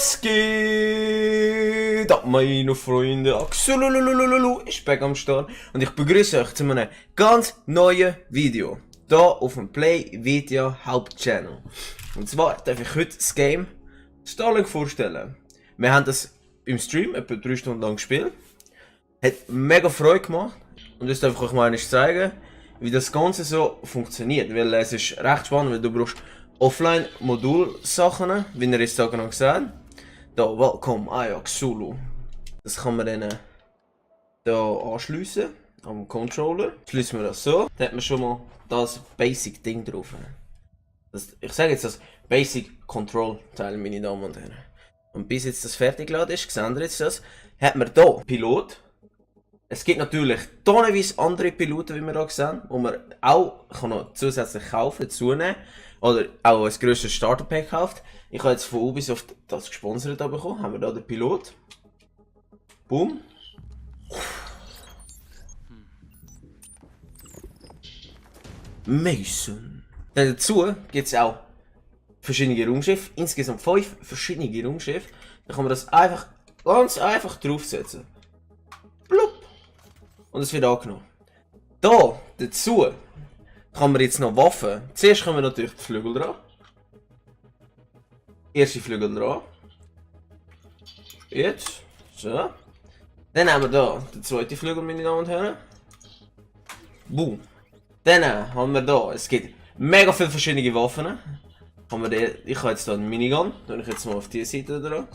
Was geht ab, meine Freunde? Axolululululu ist back am Start und ich begrüße euch zu einem ganz neuen Video hier auf dem Play Video Hauptchannel. Und zwar darf ich heute das Game Starlink vorstellen. Wir haben das im Stream etwa 3 Stunden lang gespielt. Hat mega Freude gemacht und jetzt darf ich euch mal einmal zeigen, wie das Ganze so funktioniert. Weil es ist recht spannend, weil du brauchst Offline-Modul-Sachen, wie ihr jetzt da genau gesehen. Da, Welcome Ajax Zulu. Das kann man dann da anschliessen am Controller. Schließen wir das so. Da hat man schon mal das Basic-Ding drauf. Ich sage jetzt das Basic-Control-Teil, meine Damen und Herren. Und bis jetzt das fertig geladen ist, sehen wir jetzt das, hat man hier Pilot. Es gibt natürlich tonnenweise andere Piloten, wie wir hier sehen, die man auch noch zusätzlich kaufen, zunehmen. Oder auch ein grösseres Starter-Pack kauft. Ich habe jetzt von Ubisoft das gesponsert bekommen. Haben wir hier den Pilot. Boom. Mason. Dann dazu gibt es auch verschiedene Raumschiffe. Insgesamt 5 verschiedene Raumschiffe. Da kann man das einfach, ganz einfach draufsetzen. Blub. Und es wird angenommen. Da dazu kann man jetzt noch Waffen. Zuerst kommen wir natürlich die Flügel dran. Erste Flügel dran. Jetzt. So. Dann haben wir da den zweiten Flügel, meine Damen und Herren. Boom. Dann haben wir da, es gibt mega viele verschiedene Waffen. Ich habe jetzt hier einen Minigun. Tue ich jetzt mal auf diese Seite dran.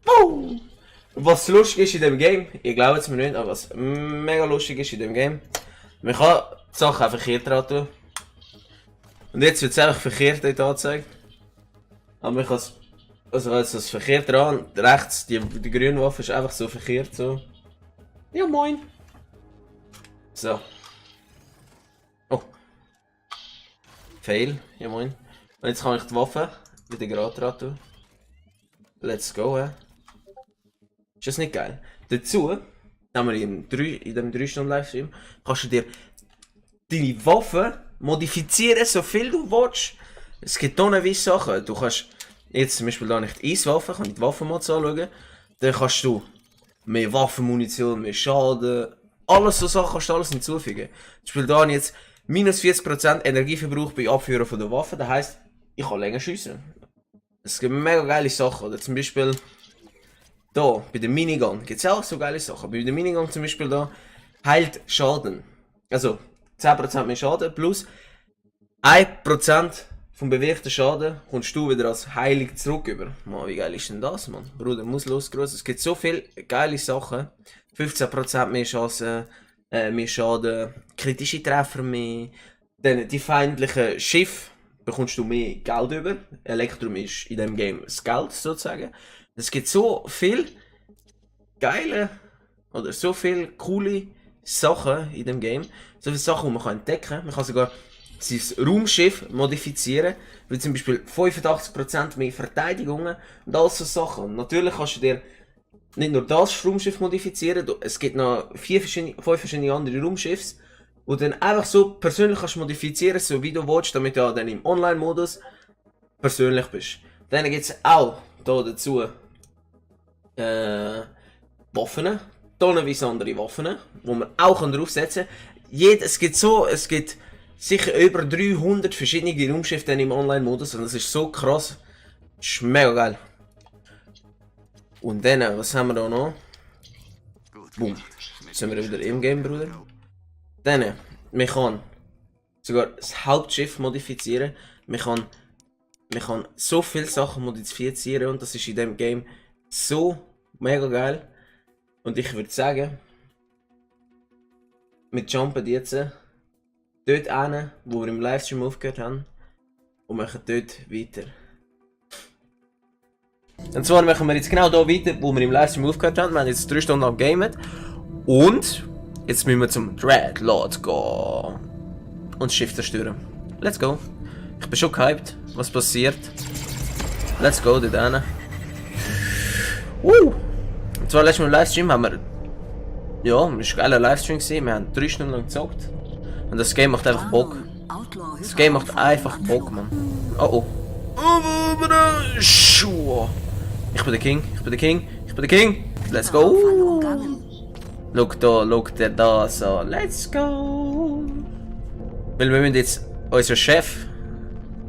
Boom. Was lustig ist in dem Game, ihr glaubt es mir nicht, aber was mega lustig ist in dem Game, man kann die Sachen auch verkehrt dran tun. Und jetzt wird es einfach verkehrt dort angezeigt. Aber man kann es, also jetzt das verkehrt dran, rechts, die grüne Waffe ist einfach so verkehrt, so. Ja moin. So. Oh. Fail, ja moin. Und jetzt kann ich die Waffe wieder gerade dran tun. Let's go, hä. Ist das nicht geil? Dazu, haben wir in dem 3 Stunden Livestream, kannst du dir deine Waffen modifizieren, so viel du willst. Es gibt tonnenweise Sachen. Du kannst jetzt zum Beispiel da nicht die Eiswaffe, kann ich die Waffenmods anschauen. Dann kannst du mehr Waffenmunition, mehr Schaden, alles so Sachen kannst du alles hinzufügen. Zum Beispiel da habe ich jetzt minus 40% Energieverbrauch bei Abführen von der Waffe. Das heisst, ich kann länger schiessen. Es gibt mega geile Sachen. Oder zum Beispiel da, bei der Minigun gibt es auch so geile Sachen. Bei der Minigun zum Beispiel da heilt Schaden. Also 10% mehr Schaden plus 1% vom bewirkten Schaden kommst du wieder als Heilung zurück über. Mann, wie geil ist denn das, Mann? Bruder, muss losgroß. Es gibt so viele geile Sachen. 15% mehr Chancen, mehr Schaden, kritische Treffer mehr. Dann die feindlichen Schiffe bekommst du mehr Geld über. Elektrum ist in dem Game das Geld sozusagen. Es gibt so viel geile oder so viel coole Sachen in dem Game. So viele Sachen, die man entdecken kann. Man kann sogar sein Raumschiff modifizieren. Wie zum Beispiel 85% mehr Verteidigungen und all so Sachen. Und natürlich kannst du dir nicht nur das Raumschiff modifizieren. Es gibt noch 5 verschiedene andere Raumschiffs, die du dann einfach so persönlich kannst modifizieren, so wie du willst, damit du dann im Online-Modus persönlich bist. Dann gibt es auch hier dazu Waffen, tonnenweise andere Waffen, die man auch draufsetzen kann. Es gibt sicher über 300 verschiedene Raumschiffe im Online-Modus und das ist so krass. Das ist mega geil. Und dann, was haben wir da noch? Boom. Jetzt sind wir wieder im Game, Bruder. Dann, man kann sogar das Hauptschiff modifizieren. Man kann so viele Sachen modifizieren und das ist in dem Game so mega geil. Und ich würde sagen, wir jumpen jetzt dort hin, wo wir im Livestream aufgehört haben und machen dort weiter. Und zwar machen wir jetzt genau da weiter, wo wir im Livestream aufgehört haben. Wir haben jetzt 3 Stunden lang gamet und jetzt müssen wir zum Dreadlord gehen und das Schiff zerstören. Let's go. Ich bin schon gehypt, was passiert. Let's go dort hin. Und zwar letztes Mal im Livestream haben wir, ja, es war ein geiler Livestream gewesen. Wir haben 3 Stunden lang gezockt. Und das Game macht einfach Bock. Das Game macht einfach Bock, Mann. Oh oh. Ich bin der King, ich bin der King, ich bin der King. Let's go. Schau dir das an. Let's go. Weil wir müssen jetzt unseren Chef,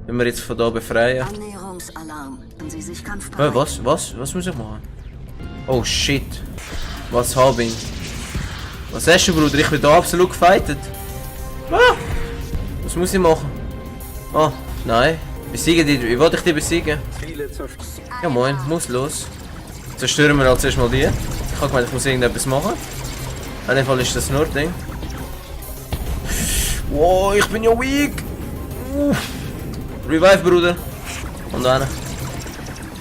wenn wir jetzt von da befreien. Annäherungsalarm. Wenn Sie sich kampfbereit. Was muss ich machen? Oh shit. Was hab ich? Was hast du, Bruder? Ich bin da absolut gefightet. Ah! Was muss ich machen? Ah, nein. Besiegen die. Wie wollte ich die besiegen? Ja moin, muss los. Zerstören wir als erstes mal die. Ich habe gemeint, ich muss irgendetwas machen. In dem Fall ist das nur Ding. Wow, ich bin ja weak. Revive, Bruder. Und noch einer.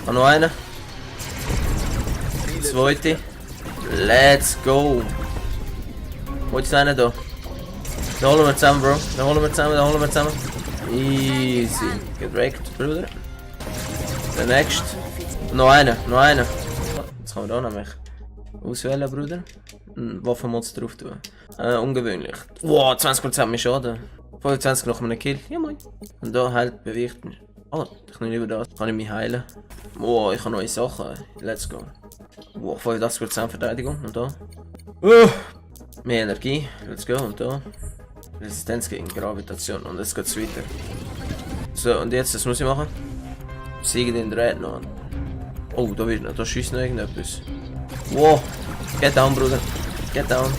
Und noch einer. Zweite. Let's go. Wo ist einer da? Da holen wir zusammen, Bro. Da holen wir zusammen. Easy. Gedreckt, Bruder. Der nächste. Noch einer. Jetzt kann man da nämlich auswählen, Bruder. Waffenmods drauf tun. Ungewöhnlich. Wow, 20% mehr Schaden. 25 nach einem Kill. Ja moin. Und da heilt bewegt mich. Oh, ich nehme lieber das. Kann ich mich heilen. Wow, ich habe neue Sachen. Let's go. Wow, 85% Verteidigung. Und da. Mehr Energie. Let's go. Und da. Resistenz gegen Gravitation. Und jetzt geht's weiter. So, und jetzt, was muss ich machen? Siege den Dread noch an. Oh, da schießt noch irgendetwas. Wow. Get down, Bruder. Get down.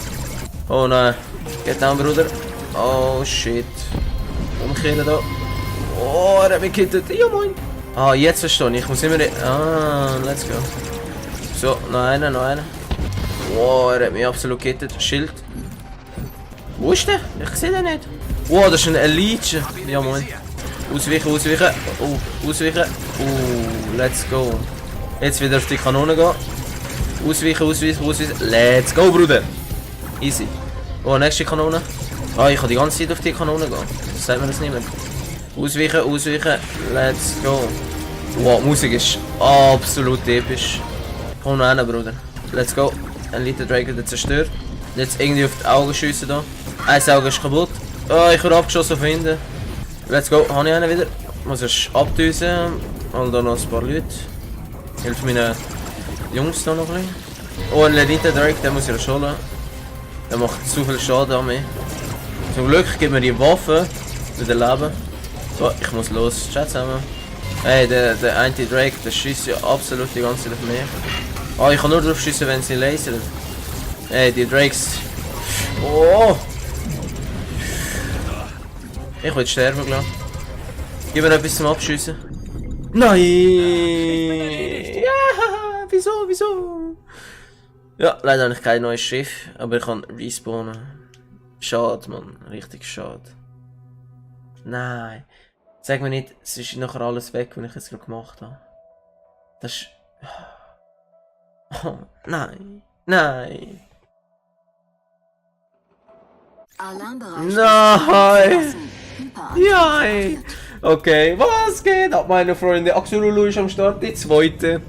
Oh nein. Get down, Bruder. Oh shit. Umkehren da. Oh, er hat mich gehittet. Ja moin. Ah, jetzt verstehe ich. Ich muss immer... let's go. So, noch einer. Wow, er hat mich absolut gehittet. Schild. Wo ist der? Ich sehe den nicht. Wow, das ist ein Elite. Ja moin. Ausweichen. Ausweichen. Let's go. Jetzt wieder auf die Kanone gehen. Ausweichen. Let's go, Bruder. Easy. Oh, nächste Kanone. Ah, ich kann die ganze Zeit auf die Kanone gehen. Das sagt mir das niemand. Ausweichen. Let's go. Wow, die Musik ist absolut episch. Komm noch hin, Bruder. Let's go. Ein Little Drake wird zerstört. Jetzt irgendwie auf die Augen schiessen da. Ein Auge ist kaputt. Oh, ich werde abgeschossen von hinten. Let's go. Habe ich einen wieder. Muss erst abdüsen. Und dann noch ein paar Leute. Hilft meinen Jungs da noch ein bisschen. Oh, ein Elite Drake, den muss ich schon. Der macht zu viel Schaden an mich. Zum Glück gibt mir die Waffe wieder Leben. So, ich muss los. Chat zusammen. Hey, der Anti-Drake, der schießt ja absolut die ganze Zeit auf mich. Oh, ich kann nur drauf schiessen, wenn sie lasern. Hey, die Drakes. Oh! Ich will sterben, glaub. Gib mir etwas zum Abschiessen. Nein! Ja! Wieso? Ja, leider habe ich kein neues Schiff, aber ich kann respawnen. Schade, Mann. Richtig schade. Nein. Sag mir nicht, es ist nachher alles weg, was ich jetzt gerade gemacht habe. Das ist... Oh, nein. Nein. Nein. Nein. Okay, was geht ab, meine Freunde? Axolulu ist am Start, die zweite.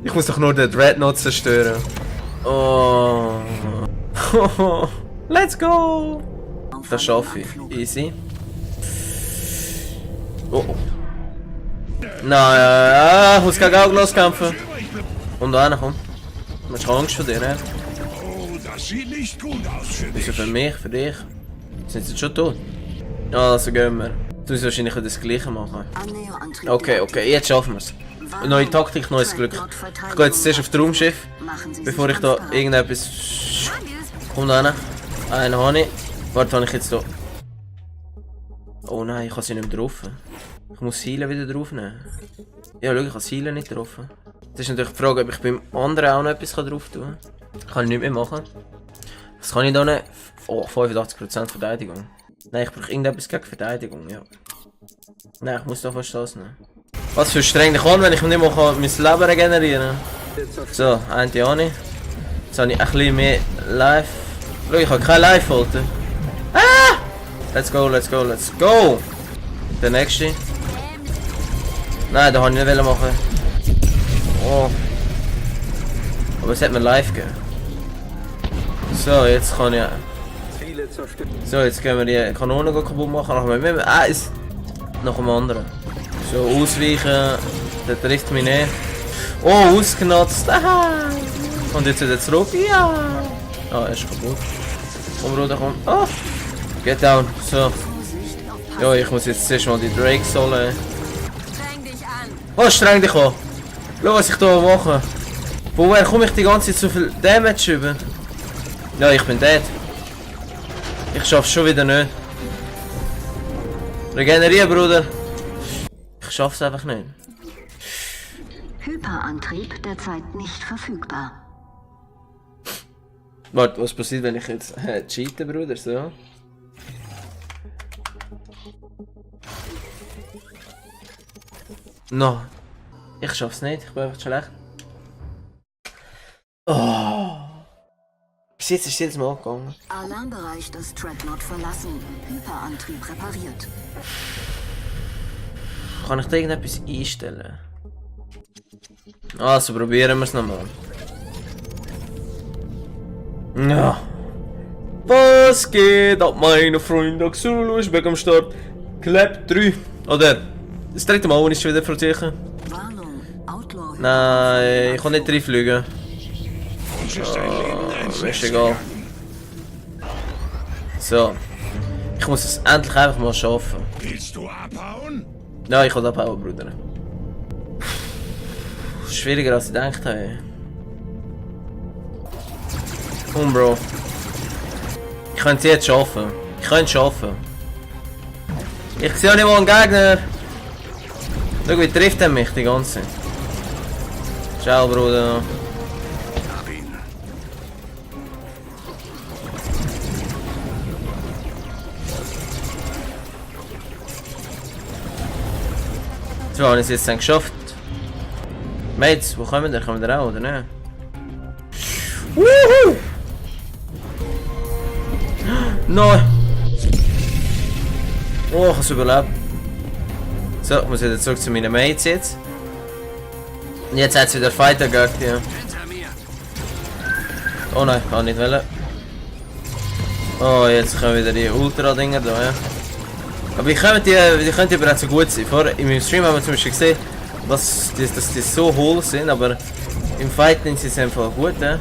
Ich muss doch nur den Dreadnought zerstören. Oh. Let's go. Das schaffe ich. Easy. Oh. Nein, ich muss gegen Augen loskämpfen. Komm da hin, komm. Du hast Angst vor dir, ne? Oh, das sieht nicht gut aus für dich. Wieso für mich, für dich? Sind sie jetzt schon tot? Also gehen wir. Du musst wahrscheinlich das Gleiche machen. Okay, jetzt schaffen wir es. Neue Taktik, neues Glück. Ich gehe jetzt zuerst auf das Raumschiff, bevor ich da irgendetwas... Komm da hin. Einen habe ich. Warte, habe ich jetzt da... Oh nein, ich habe sie nicht mehr drauf. Ich muss das Heilen wieder draufnehmen. Ja, schau, ich habe das Heilen nicht drauf. Das ist natürlich die Frage, ob ich beim anderen auch noch etwas drauf tun kann. Kann ich nicht mehr machen. Was kann ich da nicht? Oh, 85% Verteidigung. Nein, ich brauche irgendetwas gegen Verteidigung, ja. Nein, ich muss da fast das nehmen. Was für streng ich kann, wenn ich nicht mal mein Leben regenerieren kann. So, eine habe ich. Jetzt habe ich ein bisschen mehr Life. Schau, ich habe kein Life, Alter. Ah! Let's go! Der nächste. Nein, da wollte ich nicht machen. Oh. Aber es hat mir live gegeben. So, jetzt kann ich... So, jetzt können wir die Kanone kaputt machen. Dann machen wir eins nach dem anderen. So, ausweichen. Der trifft mich nicht. Oh, ausgenutzt. Aha. Und jetzt wieder zurück. Ja. Ah, er ist kaputt. Komm, Bruder, komm. Oh. Get down. So. Ja, ich muss jetzt zuerst mal die Drakes holen. Streng dich an. Oh, streng dich an. Schau, was ich hier mache. Woher komme ich die ganze Zeit so viel Damage über? Ja, ich bin dead. Ich schaff's schon wieder nicht. Regenerieren, Bruder. Ich schaff's einfach nicht. Hyperantrieb derzeit nicht verfügbar. Warte, was passiert, wenn ich jetzt cheate, Bruder? So. No. Ich schaff's nicht, ich bin einfach schlecht. Oh. Bis jetzt ist jedes Mal angegangen. Alarmbereich des Dreadnought verlassen. Hyperantrieb repariert. Kann ich da irgendetwas einstellen? Also probieren wir es nochmal. Ja. Was geht ab, meine Freunde? Xulu ist weg am Start. Clap 3. Oder das dritte Mal, wo ich schon wieder verzichte. Warnung. Outlaw. Nein, ich kann nicht reinfliegen. Uns ist ein Leben ins Ist Netz egal. gegangen. So. Ich muss es endlich einfach mal schaffen. Willst du abhauen? Ja, ich kann abhauen, Bruder. Schwieriger als ich gedacht habe. Komm, Bro. Ich könnte es jetzt schaffen. Ich könnte es schaffen. Ich sehe nicht mal einen Gegner. Schau, wie trifft er mich die ganze Zeit. Ciao, Bruder. Hab ihn. So, habe ich es jetzt dann geschafft. Mates, wo kommen wir? Kommen wir auch, oder nicht? Woohoo! Nein! Oh, ich habe es überlebt. So, ich muss wieder zurück zu meinen Mates jetzt. Und jetzt hat es wieder Fighter gehört, ja. Oh nein, kann nicht wollen. Oh, jetzt kommen wieder die Ultra-Dinger da, ja. Aber die könnten bereits so gut sein. Vorher in meinem Stream haben wir zum Beispiel gesehen, dass die so hohl sind, aber im Fighten sind sie einfach gut, ja.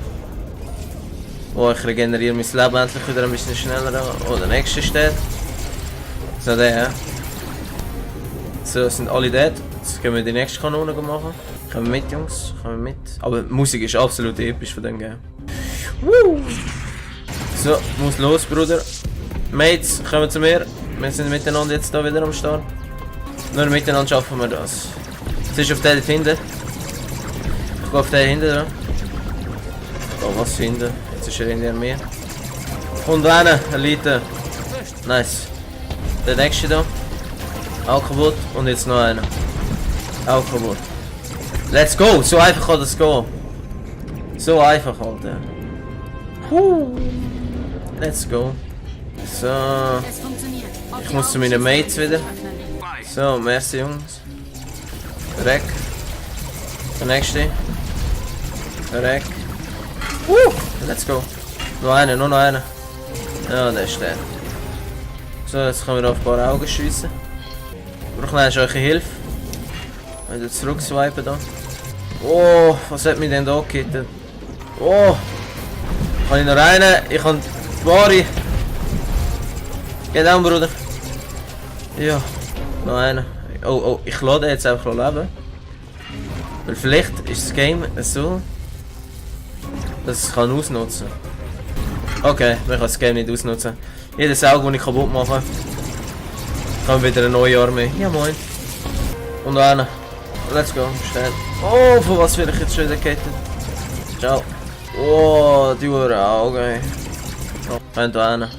Oh, ich regeneriere mein Leben endlich wieder ein bisschen schneller. Oh, der nächste steht. So, der, ja. So, sind alle dead. Jetzt können wir die nächste Kanone machen. Kommen wir mit, Jungs. Kommen wir mit. Aber die Musik ist absolut episch von dem Game. Woo! So, muss los, Bruder. Mates, kommen zu mir. Wir sind miteinander jetzt da wieder am Start. Nur miteinander schaffen wir das. Jetzt ist auf der dort hinten. Ich gehe auf den hinten dran. Oh, was hinten? Jetzt ist er hinter mir. Und einer, Elite. Nice. Der nächste da. Auch kaputt. Und jetzt noch einer. Auch kaputt. Let's go! So einfach kann das gehen. So einfach, Alter. Let's go. So. Es funktioniert. Ich muss zu meinen Mates wieder. So, merci Jungs. Reck. Der nächste. Reck. Let's go. Noch einer, nur noch einer. Ja, der ist der. So, jetzt können wir auf ein paar Augen schiessen. Ich brauche noch eure Hilfe. Wieder zurückswipen da. Oh, was hat mich denn da gekittet? Oh! Kann ich noch einen? Ich kann die Ware. Geht down, Bruder. Ja, noch einer. Oh, ich lade jetzt einfach leben. Weil vielleicht ist das Game so, dass es kann ausnutzen. Okay, man kann das Game nicht ausnutzen. Jedes Auge, das ich kaputt mache, kann wieder eine neue Armee. Ja, moin. Und noch einer. Let's go, schnell. Oh, von was will ich jetzt schon wieder gekettet? Ciao. Oh, die Augen. Oh, kommt da einer.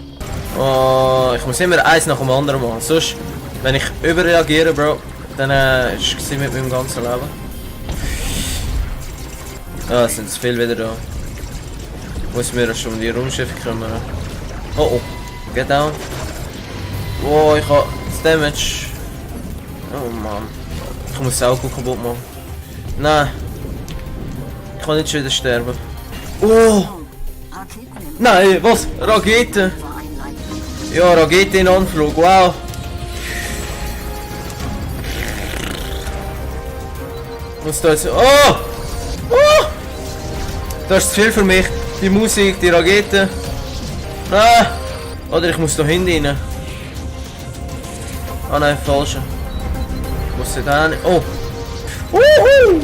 Oh, ich muss immer eins nach dem anderen machen. Sonst, wenn ich überreagiere, Bro, dann ist es mit meinem ganzen Leben. Ah, es sind zu viel wieder da. Muss mir schon um die Raumschiffe kümmern. Oh, get down. Oh, ich habe das Damage. Oh Mann. Ich muss das Auto kaputt machen. Nein. Ich kann nicht schon wieder sterben. Oh! Nein, was? Rakete? Ja, Rakete in Anflug, wow! Muss da jetzt... Oh! Oh! Das ist zu viel für mich. Die Musik, die Raketen. Ah! Oder ich muss da hinten rein. Ah nein, falsch. Muss ich da nicht... Oh! Uhu!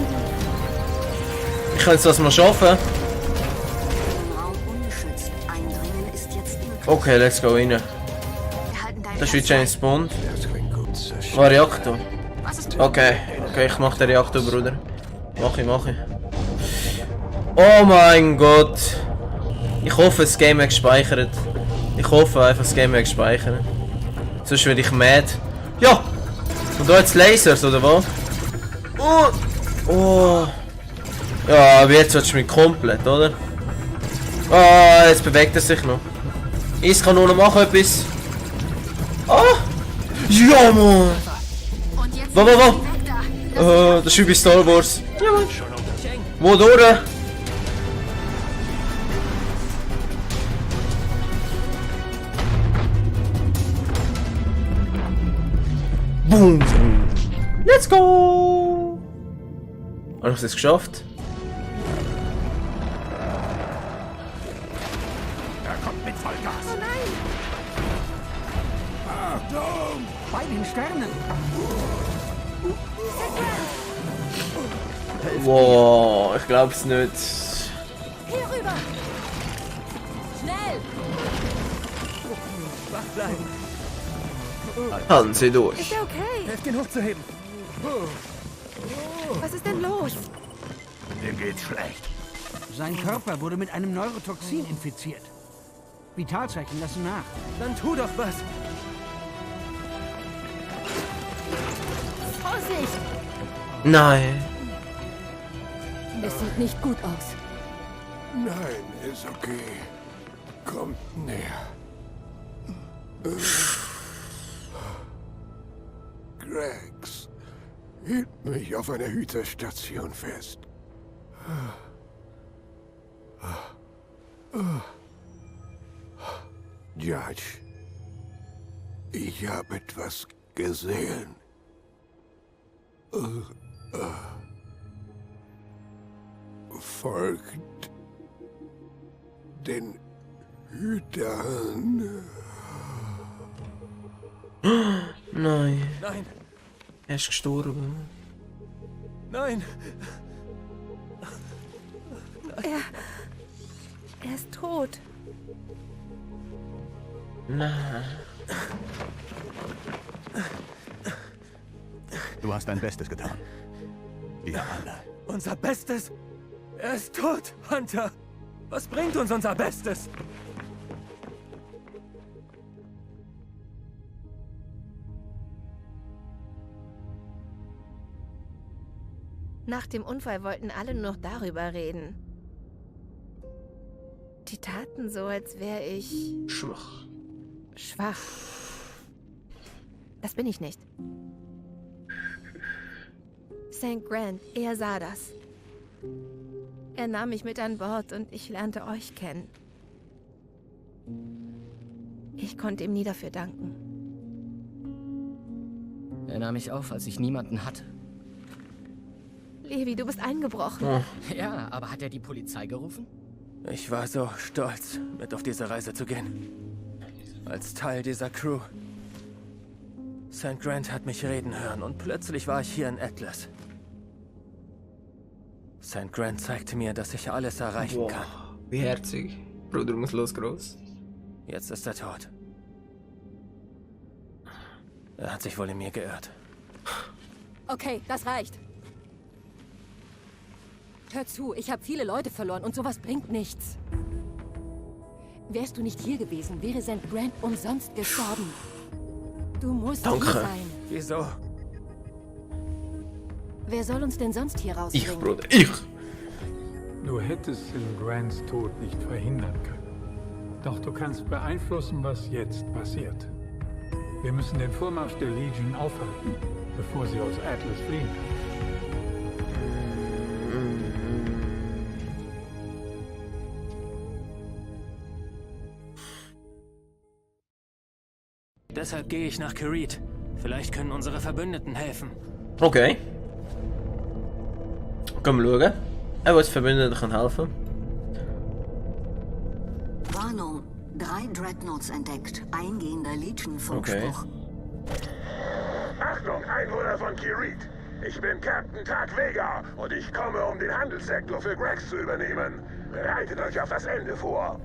Ich kann jetzt das mal schaffen. Im Raum ungeschützt. Eindringen ist jetzt möglich. Okay, let's go rein. Wir halten dein Das ist wie Fest James Bond. Das klingt gut. Sehr Oh, Reaktor. Was ist Okay, ich mach den Reaktor, Bruder. Mach ich. Oh mein Gott. Ich hoffe, das Game hat gespeichert. Ich hoffe einfach, das Game hat gespeichert. Sonst werde ich mad. Ja! Und da jetzt Lasers, oder was? Oh! Oh! Ja, aber jetzt willst du mich komplett, oder? Ah, jetzt bewegt er sich noch. Eiskanone, mach etwas. Ah! Ja, Mann! Und jetzt Wo? weg da. Das ist wie bei Star Wars. Ja, Mann. Wo durch? Boom! Let's go! Habe ich es geschafft? Er kommt mit Vollgas. Oh nein! Achtung! Bei den Sternen. Wow, ich glaub's nicht. Hier rüber! Schnell! Wach bleiben. Halten Sie durch. Ist er okay? Helft ihn hochzuheben. Was ist denn los? Dem geht's schlecht. Sein Körper wurde mit einem Neurotoxin infiziert. Vitalzeichen lassen nach. Dann tu doch was. Vorsicht! Nein. Es sieht nicht gut aus. Nein, ist okay. Kommt näher. Gregs hielt mich auf einer Hüterstation fest. Judge, ich habe etwas gesehen. Folgt den Hütern. Nein. Nein, Er ist gestorben. nein. Er ist tot. Nein. Du hast dein Bestes getan. Wir alle. Unser Bestes? Er ist tot, Hunter. Was bringt uns unser Bestes? Nach dem Unfall wollten alle nur noch darüber reden. Die taten so, als wäre ich Schwach. schwach. Das bin ich nicht. St. Grant, er sah das. Er nahm mich mit an Bord und ich lernte euch kennen. Ich konnte ihm nie dafür danken. Er nahm mich auf, als ich niemanden hatte. Levi, du bist eingebrochen. Ja, aber hat er die Polizei gerufen? Ich war so stolz, mit auf diese Reise zu gehen. Als Teil dieser Crew. St. Grant hat mich reden hören und plötzlich war ich hier in Atlas. St. Grant zeigte mir, dass ich alles erreichen kann. Wie herzig. Bruder muss los groß. Jetzt ist er tot. Er hat sich wohl in mir geirrt. Okay, das reicht. Hör zu, ich habe viele Leute verloren und sowas bringt nichts. Wärst du nicht hier gewesen, wäre St. Grant umsonst gestorben. Du musst Danke. hier sein. Wieso? Wer soll uns denn sonst hier rausbringen? Ich, Bruder, ich! Du hättest St. Grants Tod nicht verhindern können. Doch du kannst beeinflussen, was jetzt passiert. Wir müssen den Vormarsch der Legion aufhalten, bevor sie aus Atlas fliehen. Deshalb gehe ich nach Kyreet. Vielleicht können unsere Verbündeten helfen. Okay. Können wir schauen. Er will uns Verbündeten kann helfen. Warnung. 3 Dreadnoughts entdeckt. Eingehender Legion-Funkspruch. Achtung, Einwohner von Kirit. Ich bin Captain Tag Vega und ich komme, um den Handelssektor für Grex zu übernehmen. Bereitet euch auf das Ende vor.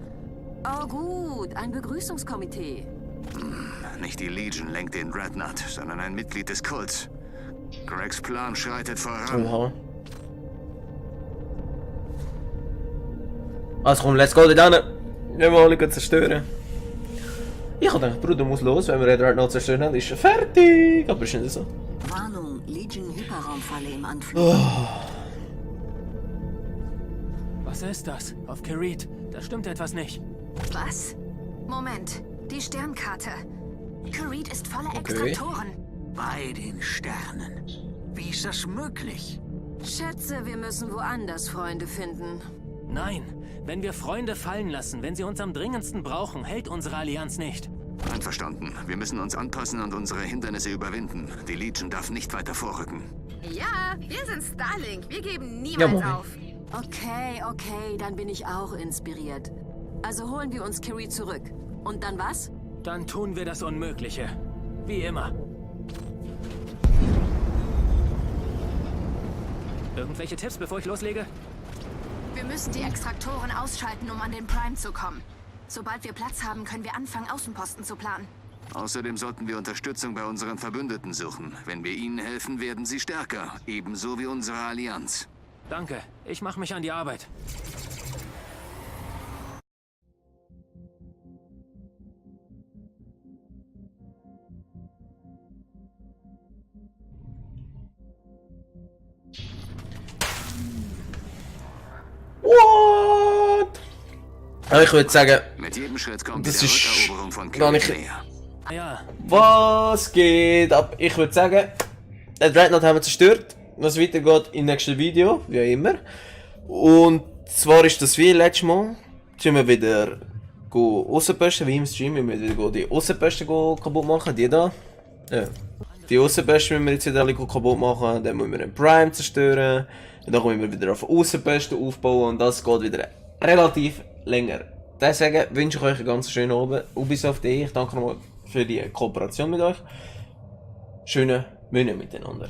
Oh gut, ein Begrüßungskomitee. Nicht die Legion lenkt den Dreadnought, sondern ein Mitglied des Kults. Gregs Plan schreitet voran. Oha. Also komm, let's go da hin. Wir wollen alle zerstören. Ich hab gedacht, Bruder muss los, wenn wir den Dreadnought zerstören haben, ist er fertig. Aber ist nicht so. Warnung. Legion-Hyperraumfalle im Anflug. Was ist das? Auf Kirit. Da stimmt etwas nicht. Was? Moment, die Sternkarte. Kirit ist voller Extraktoren. Bei den Sternen. Wie ist das möglich? Schätze, wir müssen woanders Freunde finden. Nein, wenn wir Freunde fallen lassen, wenn sie uns am dringendsten brauchen, hält unsere Allianz nicht. Einverstanden. Wir müssen uns anpassen und unsere Hindernisse überwinden. Die Legion darf nicht weiter vorrücken. Ja, wir sind Starlink. Wir geben niemals auf. Okay, dann bin ich auch inspiriert. Also holen wir uns Kirit zurück. Und dann was? Dann tun wir das Unmögliche. Wie immer. Irgendwelche Tipps, bevor ich loslege? Wir müssen die Extraktoren ausschalten, um an den Prime zu kommen. Sobald wir Platz haben, können wir anfangen, Außenposten zu planen. Außerdem sollten wir Unterstützung bei unseren Verbündeten suchen. Wenn wir ihnen helfen, werden sie stärker. Ebenso wie unsere Allianz. Danke, ich mache mich an die Arbeit. What? Aber ich würde sagen, Mit jedem Schritt kommt das die ist Rückeroberung von gar Kirit nicht. näher. Ja, Was geht ab? Ich würde sagen, den Dreadnought haben wir zerstört. Was weitergeht im nächsten Video, wie immer. Und zwar ist das wie letztes Mal. Sollen wir wieder Aussenposten, wie im Stream, wir müssen wieder die Aussenposten kaputt machen, die da. Ja. Die Aussenposten müssen wir jetzt wieder alle kaputt machen, dann müssen wir den Prime zerstören. Und dann können wir wieder auf Aussenposten aufbauen und das geht wieder relativ länger. Deswegen wünsche ich euch einen ganz schönen Abend. Ubisoft. Ich danke nochmal für die Kooperation mit euch. Schöne Monate miteinander.